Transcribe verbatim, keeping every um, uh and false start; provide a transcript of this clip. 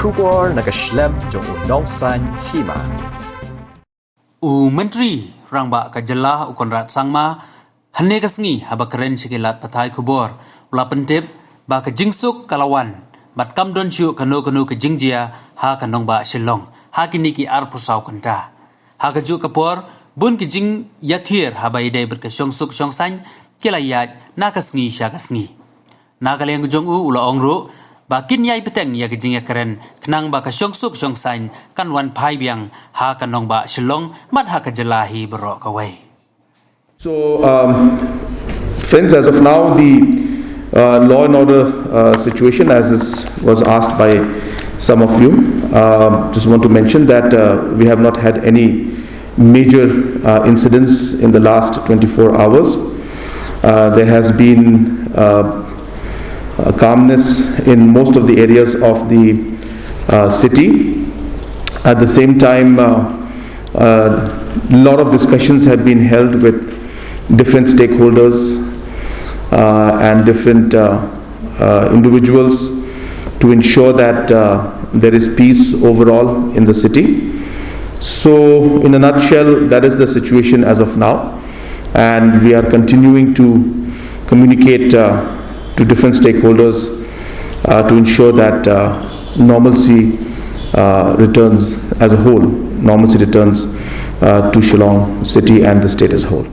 Khubor na ka shlem jong u Nongsaiñ Hima. U Myntri Rangbah ka jylla u Conrad Sangma, hynne ka sngi haba kren sha ki lad pathai khubor, u la pyntip ba ka jingsuk ka la wan bad kam don shuh kano kano ka jingjia ha ka nongbah Shillong ha kine ki arphew saw kynta. Ha kajuh ka por, bun ki jingïathir haba ïadei bad ka shongsuk shongsaiñ ki la ïaid na ka sngi sha ka sngi. Na ka liang jong u, u la ong ruh ba kin ïai bteng ïa ka jingïakren khnang ba ka shongsuk shongsaiñ kan wan phai biang ha ka nongbah Shillong bad ha ka jylla hi baroh kawei. So, um, friends, as of now, the uh, law and order uh, situation, as is, was asked by some of you, uh, just want to mention that uh, we have not had any major uh, incidents in the last twenty-four hours. Uh, there has been uh, uh, calmness in most of the areas of the uh, city. At the same time, a uh, uh, lot of discussions have been held with different stakeholders uh, and different uh, uh, individuals to ensure that uh, there is peace overall in the city. So, in a nutshell, that is the situation as of now, and we are continuing to communicate uh, to different stakeholders uh, to ensure that uh, normalcy uh, returns as a whole, normalcy returns uh, to Shillong city and the state as a whole.